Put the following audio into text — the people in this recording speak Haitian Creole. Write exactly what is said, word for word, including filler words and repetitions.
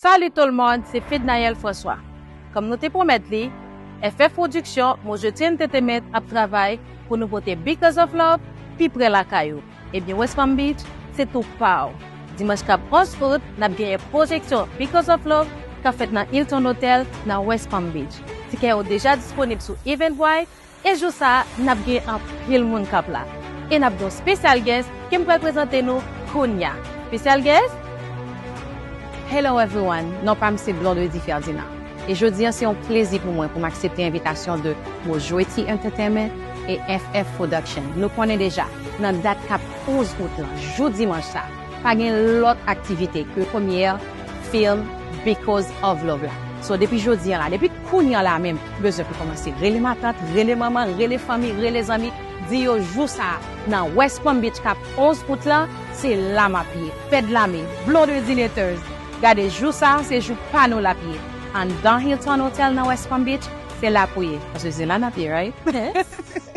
Salut tout le monde, se Fednaelle François. Kòm nou te pwomèt li, F F Production, Mojoti Entertainment ap travay pou nou pote Because of Love pi pre lakay ou. Ebyen, West Palm Beach, se tou pa w. Dimanch k ap onz out, n ap genyen pwojeksyon Because of Love k ap fèt nan Hilton Hotel nan West Palm Beach. Tikè yo deja disponib sou Eventbrite. E jou sa a, n ap gen anpil moun k ap la. E n ap gen yon special guest ke m pral prezante nou kounye a. Special guest? Hello everyone, non pa m se Blondedy Ferdinand. E jodi a se yon plezi pou mwen pou m aksepte envitasyon de Mojweti Entertainment e F F Production. Nou konnen deja, nan dat k ap onz out lan, jou dimanch sa, pa gen lòt aktivite ke premyè film Because of Love la. So, depi jodi a la, depi kounye a la menm, bezwen pou kòmanse. Rele matant, rele manman, rele fanmi, rele zanmi, di yo jou sa a, nan West Palm Beach k ap onz out lan, se la m ap ye. Fed Lame, Blondedy Letters, gade jou sa a, se jou pa nou l ap ye. Anndan Hilton Hotel nan West Palm Beach, se la pou ye. Paske se la n ap ye, right?